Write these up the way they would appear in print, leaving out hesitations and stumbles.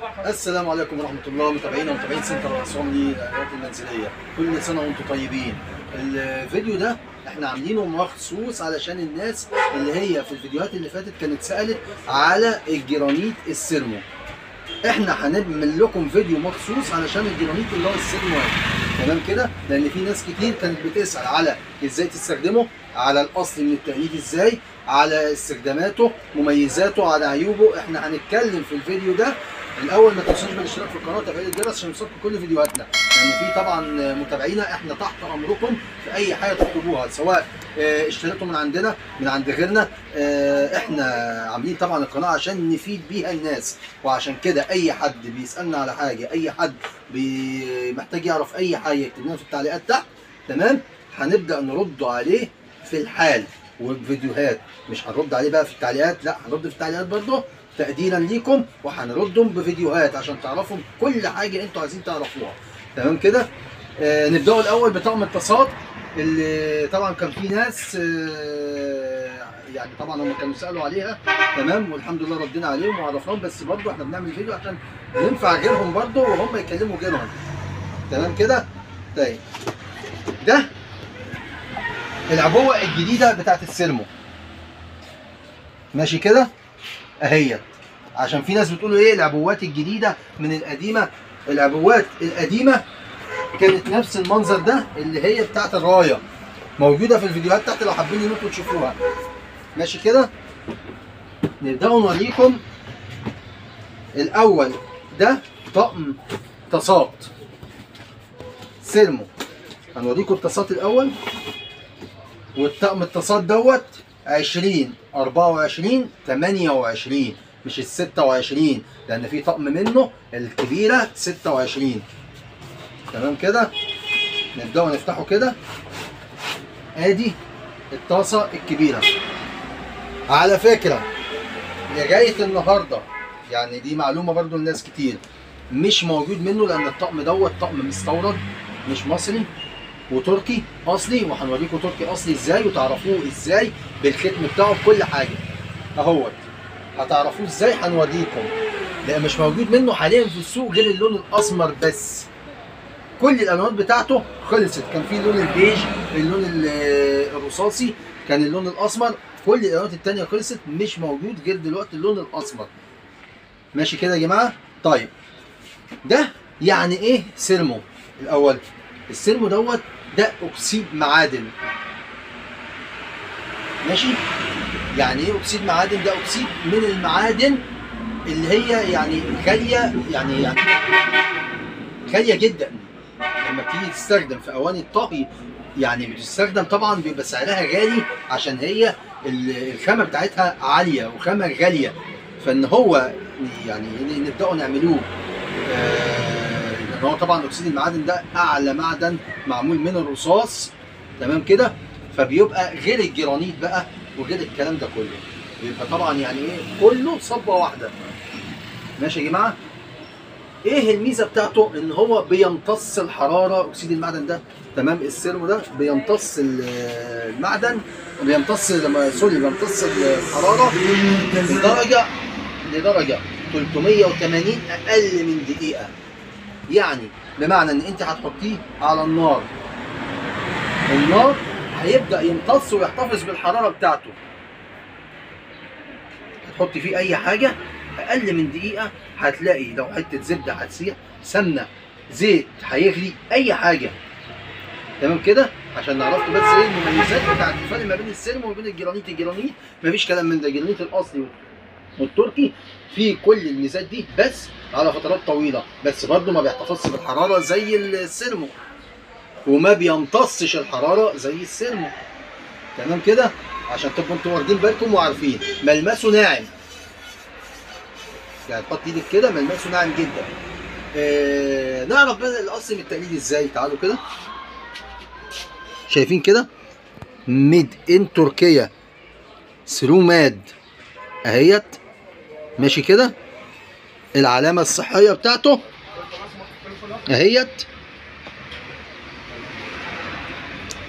السلام عليكم ورحمة الله، متابعينا ومتابعين سنتر العصام للأدوات المنزلية، كل سنة وانتم طيبين. الفيديو ده احنا عاملينه مخصوص علشان الناس اللي هي في الفيديوهات اللي فاتت كانت سألت على الجرانيت السيرمو. احنا هنعمل لكم فيديو مخصوص علشان الجرانيت اللي هو السيرمو، تمام كده؟ لان في ناس كتير كانت بتسأل على ازاي تستخدمه، على الاصل من التقليد ازاي، على استخداماته، مميزاته، على عيوبه. احنا هنتكلم في الفيديو ده. الاول ما تنسوش بالاشتراك في القناة وتفعيل الجرس عشان يوصلكم كل فيديوهاتنا، لان يعني في طبعا متابعينا احنا تحت امركم في اي حاجة تطلبوها، سواء اشتريتوا من عندنا من عند غيرنا. احنا عاملين طبعا القناة عشان نفيد بيها الناس، وعشان كده اي حد بيسالنا على حاجة، اي حد محتاج يعرف اي حاجة يكتب لنا في التعليقات تحت، تمام؟ هنبدا نرد عليه في الحال وبفيديوهات. مش هنرد عليه بقى في التعليقات، لا هنرد في التعليقات برضه تقديرا ليكم، وهنردهم بفيديوهات عشان تعرفوا كل حاجة انتوا عايزين تعرفوها، تمام كده؟ نبداوا الاول بطقم الطاسات اللي طبعا كان في ناس يعني طبعا هم كانوا سالوا عليها، تمام؟ والحمد لله ردينا عليهم وعرفناهم، بس برضه احنا بنعمل فيديو عشان ننفع غيرهم برضه وهم يكلموا غيرهم، تمام كده؟ طيب ده العبوه الجديدة بتاعت السيرمو، ماشي كده؟ اهيت، عشان في ناس بتقولوا ايه العبوات الجديدة من القديمة. العبوات القديمة كانت نفس المنظر ده اللي هي بتاعت الراية، موجودة في الفيديوهات تحت لو حابين ان انتوا تشوفوها، ماشي كده؟ نبداوا نوريكم الاول. ده طقم طاسات سيرمو، هنوريكم الطاسات الاول. والطقم الطاسات دوت 20 24 28، مش ال 26، لان في طقم منه الكبيرة 26، تمام كده؟ نبداوا نفتحه كده. ادي الطاسه الكبيرة. على فكرة لغاية النهارده، يعني دي معلومة برضو لناس كتير، مش موجود منه، لان الطقم دوت طقم مستورد مش مصري، وتركي اصلي، وهنوريكم تركي اصلي ازاي وتعرفوه ازاي بالختم بتاعه بكل حاجة اهوت، هتعرفوه ازاي هنوريكم، لان مش موجود منه حاليا في السوق غير اللون الاسمر بس. كل الالوانات بتاعته خلصت، كان في اللون البيج، اللون الرصاصي، كان اللون الاسمر، كل الالوانات التانية خلصت، مش موجود غير دلوقتي اللون الاسمر، ماشي كده يا جماعة؟ طيب ده يعني ايه سيرمو؟ الاول السيرمو دوت ده اكسيد معادن، ماشي؟ يعني ايه اكسيد معادن؟ ده اكسيد من المعادن اللي هي يعني غالية، يعني غالية جدا، لما بتيجي تستخدم في اواني الطهي يعني بتستخدم طبعا بيبقى سعرها غالي، عشان هي الخامة بتاعتها عالية وخامه غالية، فان هو يعني نبداوا نعملوه لان هو طبعا اكسيد المعادن ده اعلى معدن معمول من الرصاص، تمام كده؟ فبيبقى غير الجرانيت بقى وغير الكلام ده كله، بيبقى طبعا يعني ايه كله صبه واحدة، ماشي يا جماعة؟ ايه الميزة بتاعته؟ ان هو بيمتص الحرارة، اكسيد المعدن ده، تمام؟ السيرمو ده بيمتص المعدن، بيمتص sorry بيمتص الحرارة لدرجة 380 اقل من دقيقة. يعني بمعنى ان انت هتحطيه على النار، النار هيبدأ يمتص ويحتفظ بالحرارة بتاعته. هتحطي فيه اي حاجة اقل من دقيقة هتلاقي لو حتة زبدة هتسيح، سمنة، زيت هيغلي، اي حاجة، تمام كده؟ عشان نعرفكم بس ايه المميزات بتاعت الفرق ما بين السيرمو وما بين الجرانيت. الجرانيت مفيش كلام من ده، الجرانيت الاصلي والتركي في كل الميزات دي، بس على فترات طويلة، بس برضه ما بيحتفظش بالحرارة زي السيرمو، وما بيمتصش الحرارة زي السيرمو، تمام كده؟ عشان تبقوا انتوا واخدين بالكم وعارفين. ملمسه ناعم، يعني تحط ايدك كده ملمسه ناعم جدا. نعرف بقى الاصل من التقليد ازاي؟ تعالوا كده، شايفين كده؟ made in تركيا، سروماد اهيت، ماشي كده؟ العلامة الصحية بتاعته اهيت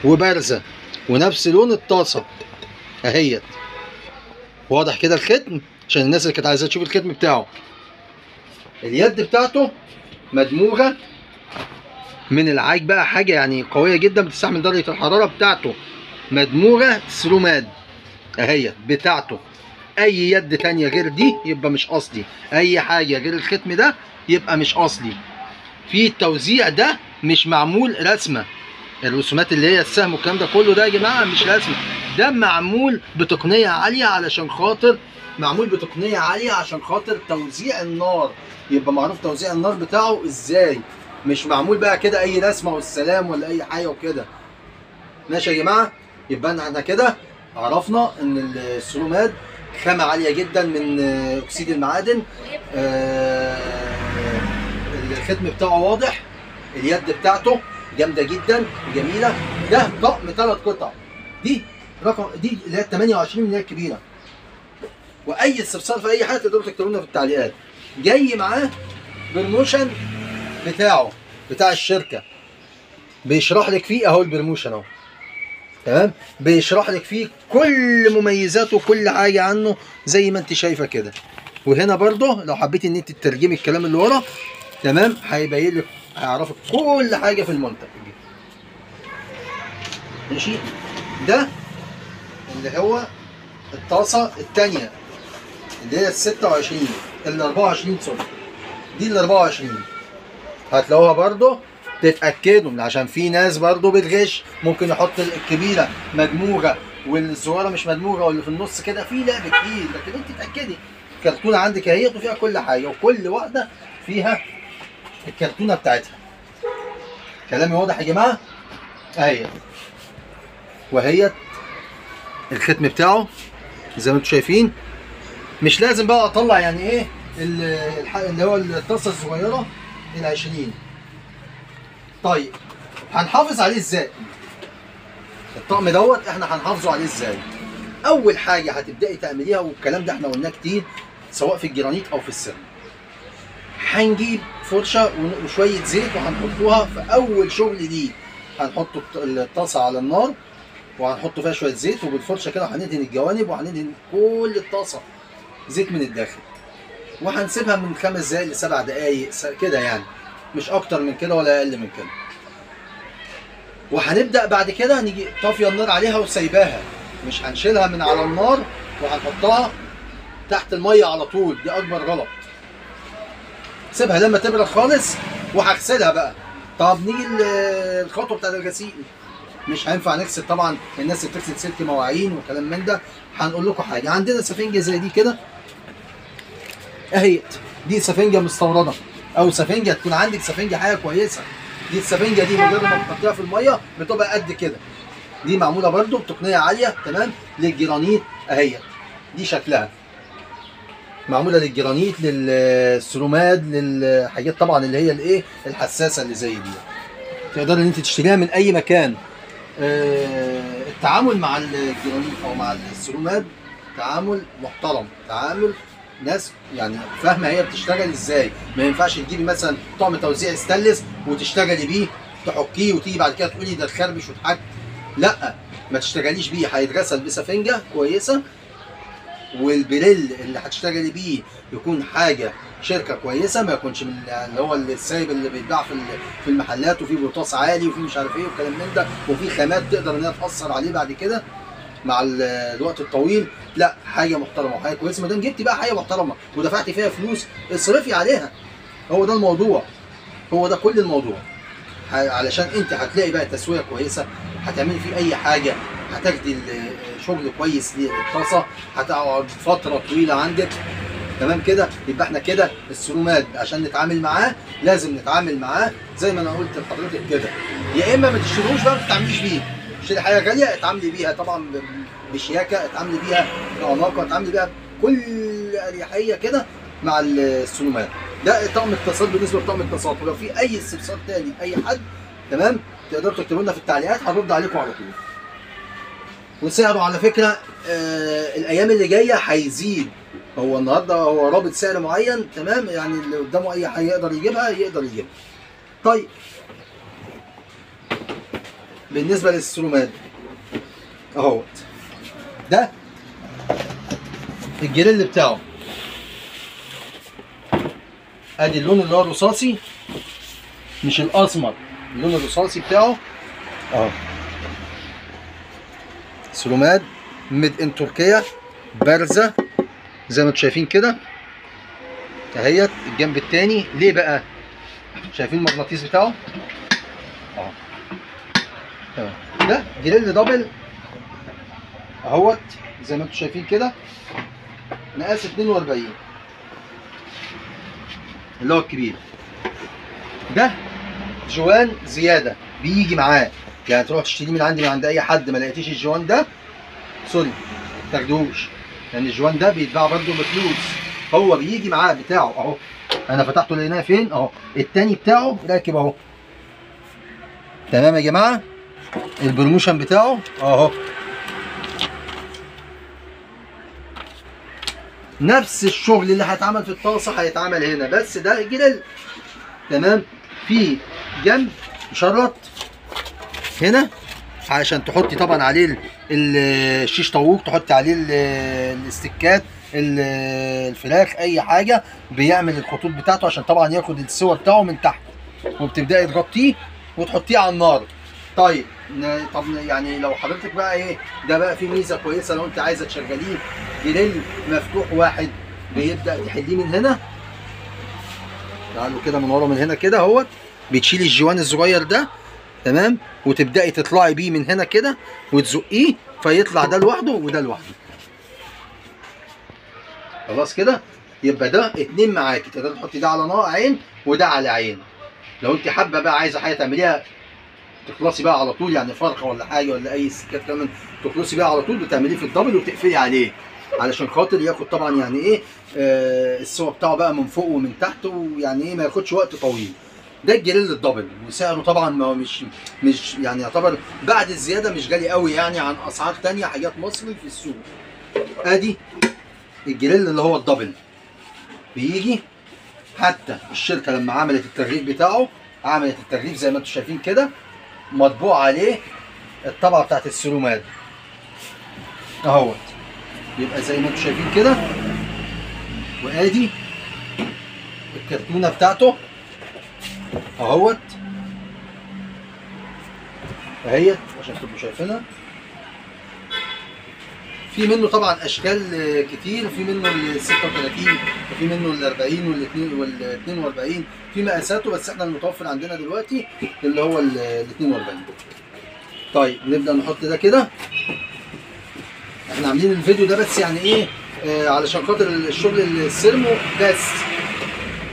وبارزة، ونفس لون الطاسة اهيت، واضح كده الختم عشان الناس اللي كانت عايزة تشوف الختم بتاعه. اليد بتاعته مدموجه من العاج بقى، حاجة يعني قوية جدا بتستحمل درجه الحرارة بتاعته، مدموجه سلوماد اهي بتاعته. اي يد تانية غير دي يبقى مش اصلي، اي حاجة غير الختم ده يبقى مش اصلي. في التوزيع ده مش معمول رسمه، الرسومات اللي هي السهم والكلام ده كله ده يا جماعة مش رسمه، ده معمول بتقنية عالية علشان خاطر، معمول بتقنية عالية عشان خاطر توزيع النار، يبقى معروف توزيع النار بتاعه ازاي، مش معمول بقى كده اي رسمه والسلام ولا اي حاجة وكده. ماشي يا جماعة، يبقى احنا كده عرفنا ان السلوماد خامة عالية جدا من اكسيد المعادن، الختم بتاعه واضح، اليد بتاعته جامدة جدا وجميلة. ده طقم 3 قطع، دي رقم، دي اللي هي 28 اللي هي الكبيرة. واي استفسار في اي حاجة تقدروا تكتبوا لنا في التعليقات. جاي معاه promotion بتاعه بتاع الشركة، بيشرح لك فيه اهو ال promotion اهو، تمام، بيشرح لك فيه كل مميزاته وكل حاجة عنه زي ما انت شايفه كده. وهنا برضه لو حبيتي ان انت تترجمي الكلام اللي ورا، تمام، هيبين لك، هيعرفك كل حاجة في المنتج. ماشي، ده اللي هو الطاسه الثانية اللي هي ال 26 ال 24 sorry، دي ال 24 هتلاقوها برضه، تتاكدوا عشان في ناس برضه بتغش، ممكن يحط الكبيرة مدموجه والصغيرة مش مدموجه واللي في النص كده، في لعب كتير، لكن انت اتاكدي. الكرتونه عندك اهي وفيها كل حاجة، وكل واحدة فيها الكرتونه بتاعتها. كلامي واضح يا جماعة؟ اهي، وهي الختم بتاعه زي ما انتم شايفين. مش لازم بقى اطلع يعني ايه اللي هو الطاسه الصغيرة ال 20. طيب هنحافظ عليه ازاي؟ الطقم دوت احنا هنحافظه عليه ازاي؟ اول حاجة هتبداي تعمليها، والكلام ده احنا قلناه كتير سواء في الجرانيت او في السيراميك، هنجيب فرشه وشوية زيت وهنحطوها في اول شغل ليه. هنحط الطاسه على النار وهنحط فيها شوية زيت، وبالفرشه كده هندهن الجوانب وهندهن كل الطاسه زيت من الداخل، وهنسيبها من 5 دقائق ل7 دقائق كده يعني، مش اكتر من كده ولا اقل من كده. وهنبدا بعد كده نيجي طافية النار عليها وسايباها، مش هنشيلها من على النار وهنحطها تحت المية على طول، دي اكبر غلط. سيبها لما تبرد خالص وهغسلها بقى. طب نيجي الخطوة بتاعت الغسيل، مش هينفع نغسل طبعا، الناس اللي بتغسل سلك مواعين وكلام من ده. هنقول لكم حاجة، عندنا سفنجه زي دي كده اهي، دي سفنجه مستورده او سفنجه تكون عندك سفنجه حاجة كويسة. دي السفنجه دي مجرد ما بتحطيها في المية بتبقى قد كده، دي معمولة برده بتقنية عالية، تمام، للجرانيت اهي، دي شكلها معمولة للجرانيت للسلوماد للحاجات طبعا اللي هي الايه الحساسة اللي زي دي. تقدر ان انت تشتريها من اي مكان. التعامل مع الجرانيت او مع السلوماد تعامل محترم، تعامل ناس يعني فاهمه هي بتشتغل ازاي. ما ينفعش تجيبي مثلا طقم توزيع ستانلس وتشتغلي بيه تحكيه وتيجي بعد كده تقولي ده اتخربش واتحك، لا ما تشتغليش بيه، هيتغسل بسفنجه كويسة، والبريل اللي هتشتغلي بيه يكون حاجة شركة كويسة، ما يكونش من اللي هو السايب اللي بيتباع في المحلات وفيه بوتاص عالي وفيه مش عارف ايه والكلام من ده، وفيه خامات تقدر انها تاثر عليه بعد كده مع الوقت الطويل. لا، حاجة محترمه وحاجه كويسة. ما دام جبتي بقى حاجة محترمه ودفعتي فيها فلوس اصرفي عليها، هو ده الموضوع، هو ده كل الموضوع. علشان انت هتلاقي بقى تسويه كويسة، هتعملي فيه اي حاجة، هتاخدي شغل كويس للطاسه، هتقعد فترة طويلة عندك، تمام كده. يبقى احنا كده السلوماد عشان نتعامل معاه لازم نتعامل معاه زي ما انا قلت لحضرتك كده، يا اما ما تشتروش بقى ما تتعامليش بيه، اشتري حاجة غالية اتعاملي بيها طبعا بشياكه، اتعاملي بيها باناقه، اتعاملي بيها بكل اريحية كده مع السلوماد. ده طقم الطاسات بالنسبة لطقم الطاسات. ولو في اي استفسار تاني اي حد، تمام، تقدروا تكتبوا لنا في التعليقات، هنرد عليكم على طول. وسعره على فكرة الايام اللي جاية هيزيد، هو النهارده هو رابط سعر معين، تمام، يعني اللي قدامه اي حاجة يقدر يجيبها يقدر يجيبها. طيب بالنسبة للسلوماد اهوت، ده الجريل بتاعه ادي اللون اللي هو الرصاصي مش الاسمر، اللون الرصاصي بتاعه اهو. سلوماد made in تركيا، بارزة زي ما انتم شايفين كده اهيت. الجنب التاني ليه بقى؟ شايفين المغناطيس بتاعه اهو. تمام. ده جريل double اهوت زي ما انتم شايفين كده، مقاس 42 اللي هو الكبير. ده جوان زيادة بيجي معاه، يعني تروح تشتريه من عندي من عند اي حد، ما لقيتيش الجوان ده sorry ما تاخدوش، لان يعني الجوان ده بيتباع برده بفلوس، هو بيجي معاه بتاعه اهو. انا فتحته لقيناه فين اهو، التاني بتاعه راكب اهو. تمام يا جماعة. ال promotion بتاعه اهو، نفس الشغل اللي هيتعمل في الطاسه هيتعمل هنا، بس ده جريل. تمام. في جنب مشرط هنا علشان تحطي طبعا عليه الشيش طاووق، تحطي عليه الاستكات، الفراخ، اي حاجة. بيعمل الخطوط بتاعته عشان طبعا ياخد السوى بتاعه من تحت، وبتبداي تغطيه وتحطيه على النار. طيب طب يعني لو حضرتك بقى ايه ده بقى فيه ميزة كويسة، لو انت عايزه تشغليه جريل مفتوح واحد، بيبدا تحلية من هنا. تعالوا كده من ورا من هنا كده اهوت، بتشيلي الجوان الصغير ده تمام، وتبداي تطلعي بيه من هنا كده وتزقيه، فيطلع ده لوحده وده لوحده. خلاص كده يبقى ده اتنين معاكي، تقدري تحطي ده على نار عين وده على عين. لو انت حابة بقى عايزه حاجة تعمليها تخلصي بقى على طول، يعني فرخة ولا حاجة ولا اي سكات كمان تخلصي بقى على طول، بتعمليه في ال double وتقفلي عليه علشان خاطر ياخد طبعا يعني ايه السوا بتاعه بقى من فوق ومن تحت، ويعني ايه ما ياخدش وقت طويل. ده الجريل ال double، وسعره طبعا ما هو مش يعني يعتبر بعد الزيادة مش غالي قوي يعني عن اسعار ثانية حاجات مصري في السوق. ادي الجريل اللي هو ال double، بيجي حتى الشركة لما عملت التغليف بتاعه، عملت التغليف زي ما انتم شايفين كده، مطبوع عليه الطبعة بتاعت السلوماد اهوت، يبقى زي ما انتم شايفين كده. وادي الكرتونه بتاعته اهوت اهيت عشان تبقوا شايفينها. في منه طبعا اشكال كتير، في منه ال 36 وفي منه ال 40 وال 42، في مقاساته، بس احنا المتوفر عندنا دلوقتي اللي هو ال 42. طيب نبدا نحط ده كده. احنا عاملين الفيديو ده بس يعني ايه علشان خاطر الشغل السيرمو بس،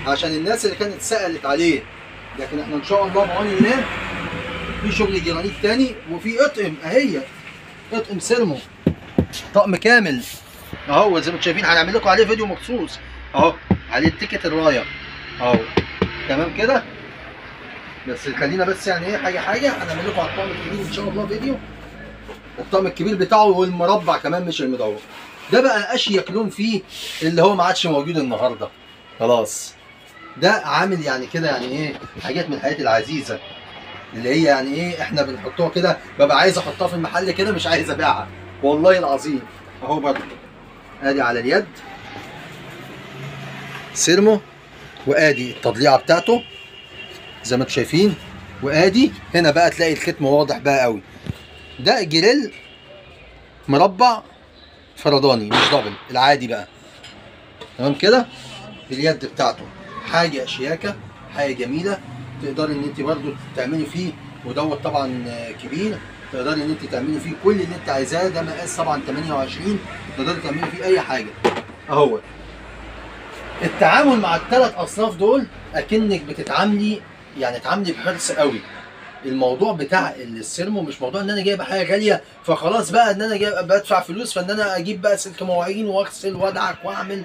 عشان الناس اللي كانت سالت عليه، لكن احنا ان شاء الله بعون الله في شغل جرانيت تاني، وفي اطقم اهي، اطقم سيرمو طقم كامل اهو زي ما انتم شايفين، هنعمل لكم عليه فيديو مخصوص اهو، عليه ال ticket الراية اهو. تمام كده. بس خلينا بس يعني ايه حاجة حاجة، هنعمل لكم على الطقم الكبير ان شاء الله فيديو، الطقم الكبير بتاعه والمربع كمان مش المدور. ده بقى اشيك لون فيه اللي هو ما عادش موجود النهارده خلاص. ده عامل يعني كده يعني ايه حاجات من الحاجات العزيزة اللي هي يعني ايه احنا بنحطوها كده، ببقى عايز احطها في المحل كده مش عايز ابيعها والله العظيم. اهو برضه ادي على اليد سيرمو، وادي التضليعه بتاعته زي ما انتم شايفين، وادي هنا بقى تلاقي الختم واضح بقى قوي. ده جريل مربع فرداني مش double العادي بقى. تمام كده. اليد بتاعته حاجة شياكه، حاجة جميلة، تقدري ان انت برضو تعملي فيه، ودوت طبعا كبير، تقدري ان انت تعملي فيه كل اللي انت عايزاه. ده مقاس طبعا 28، تقدري تعملي فيه اي حاجة اهو. التعامل مع الثلاث اصناف دول اكنك بتتعاملي يعني اتعاملي بحرص قوي. الموضوع بتاع السيرمو مش موضوع ان انا جايب حاجة غالية فخلاص بقى ان انا جايب بدفع فلوس فان انا اجيب بقى سلك مواعين واغسل وادعك واعمل،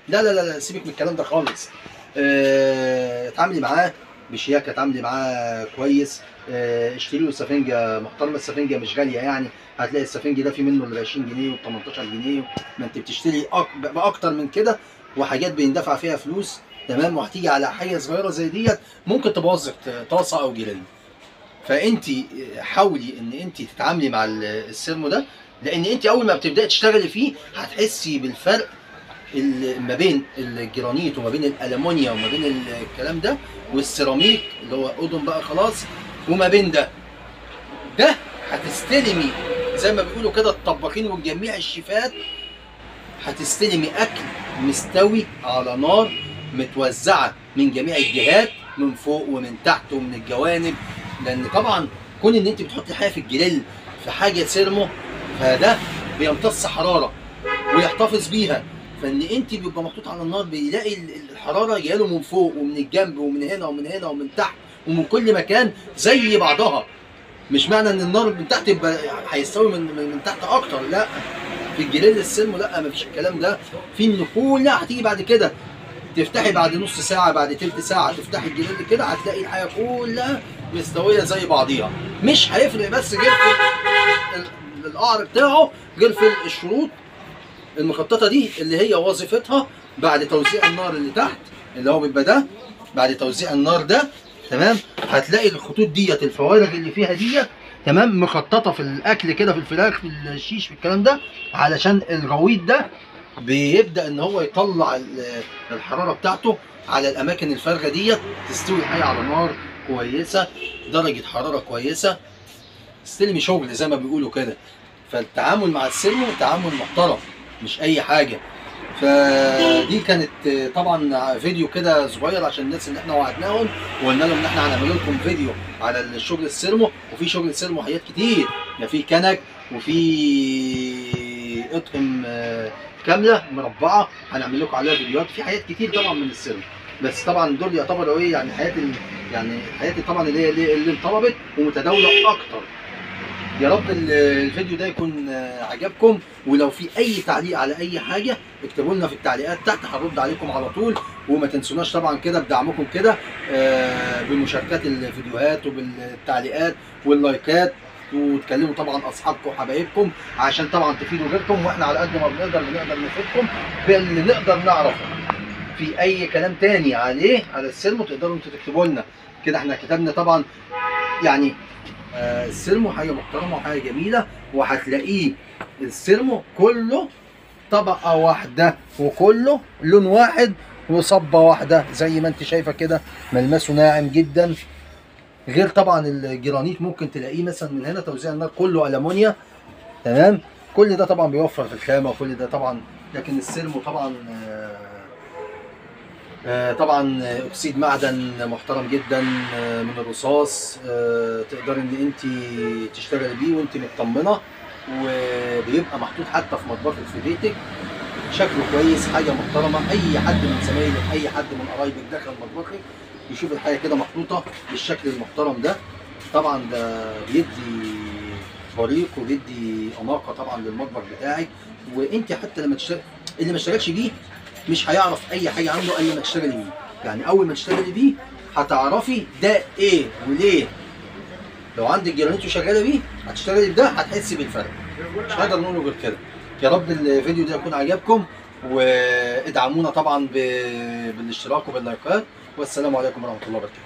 لا لا لا لا، سيبك من الكلام ده خالص. اتعاملي معاه بشياكه، اتعاملي معاه كويس، اشتري له سفنجه محترمه. السفنجه مش غالية يعني، هتلاقي السفنج ده في منه ال 20 جنيه وال 18 جنيه، ما انت بتشتري باكتر من كده وحاجات بيندفع فيها فلوس. تمام. وهتيجي على حاجة صغيرة زي ديت ممكن تبوظ لك طاسه او جريل. فانت حاولي ان انت تتعاملي مع السيرمو ده، لان انت اول ما بتبداي تشتغلي فيه هتحسي بالفرق ما بين الجرانيت وما بين الالومنيا وما بين الكلام ده والسيراميك اللي هو قدم بقى خلاص، وما بين ده هتستلمي زي ما بيقولوا كده الطباخين وجميع الشيفات، هتستلمي اكل مستوي على نار متوزعة من جميع الجهات، من فوق ومن تحت ومن الجوانب. لان طبعا كون ان انت بتحطي حاجة في الجريل في حاجة thermo، فده بيمتص حرارة ويحتفظ بيها، فان انت بيبقى محطوط على النار بيلاقي الحرارة جاية من فوق ومن الجنب ومن هنا ومن هنا ومن تحت ومن كل مكان زي بعضها. مش معنى ان النار من تحت يبقى هيستوي من تحت اكتر، لا، في ال grill ال thermo لا، مفيش الكلام ده. في ان كلها هتيجي بعد كده، تفتحي بعد نص ساعة بعد تلت ساعة تفتحي الجريل كده هتلاقي الحاجة كلها مستوية زي بعضيها، مش هيفرق بس غير في القعر بتاعه، غير في الشروط المخططة دي اللي هي وظيفتها بعد توزيع النار اللي تحت اللي هو بيبقى ده، بعد توزيع النار ده تمام، هتلاقي الخطوط ديت الفوارغ اللي فيها ديت تمام مخططه في الاكل كده، في الفراخ في الشيش في الكلام ده، علشان الغويط ده بيبدا ان هو يطلع الحرارة بتاعته على الاماكن الفارغة ديت، تستوي الحاجة على نار كويسة، درجه حرارة كويسة، استلمي شغل زي ما بيقولوا كده. فالتعامل مع ال thermo تعامل محترم، مش اي حاجة. فدي كانت طبعا فيديو كده صغير عشان الناس اللي احنا وعدناهم وقلنا لهم ان احنا هنعمل لكم فيديو على الشغل ال thermo، وفي شغل thermo حاجات كتير، ده في كنك وفي اطقم كاملة مربعه هنعمل لكم عليها فيديوهات، في حاجات كتير طبعا من ال thermo، بس طبعا دول يعتبروا ايه يعني حياة يعني حياتي طبعا اللي هي اللي انطلبت ومتداوله اكتر. يا رب الفيديو ده يكون عجبكم، ولو في اي تعليق على اي حاجة اكتبوا لنا في التعليقات تحت، هنرد عليكم على طول. وما تنسوناش طبعا كده بدعمكم كده بمشاركات الفيديوهات وبالتعليقات واللايكات، وتكلموا طبعا اصحابكم وحبايبكم عشان طبعا تفيدوا غيركم، واحنا على قد ما بنقدر نفيدكم باللي نقدر نعرفه. في اي كلام تاني عليه على ال thermo تقدروا انتوا تكتبوا لنا كده، احنا كتبنا طبعا يعني ال thermo حاجة محترمه وحاجه جميلة، وهتلاقيه ال thermo كله طبقه واحدة وكله لون واحد وصبه واحدة زي ما انت شايفه كده، ملمسه ناعم جدا. غير طبعا الجرانيت ممكن تلاقيه مثلا من هنا توزيع النار كله المونيا تمام، كل ده طبعا بيوفر في الخامة وكل ده طبعا. لكن ال thermo طبعا طبعا اكسيد معدن محترم جدا من الرصاص، تقدر ان انت تشتغلي بيه وانت مطمنه، وبيبقى محطوط حتى في مطبخك في بيتك، شكله كويس، حاجة محترمه. اي حد من زمايلك اي حد من قرايبك دخل مطبخك يشوف الحاجة كده محطوطة بالشكل المحترم ده، طبعا ده بيدي بريق وبيدي اناقة طبعا للمطبخ بتاعك. وانت حتى لما تشتغل، اللي ما اشتغلش بيه مش هيعرف اي حاجة عنه الا ما تشتغلي بيه، يعني اول ما تشتغلي بيه هتعرفي ده ايه وليه. لو عندك جرانيت وشغالة بيه هتشتغلي بده هتحسي بالفرق، مش هقدر نقول غير كده. يا رب الفيديو ده يكون عجبكم، وادعمونا طبعا بالاشتراك وباللايكات، والسلام عليكم ورحمة الله وبركاته.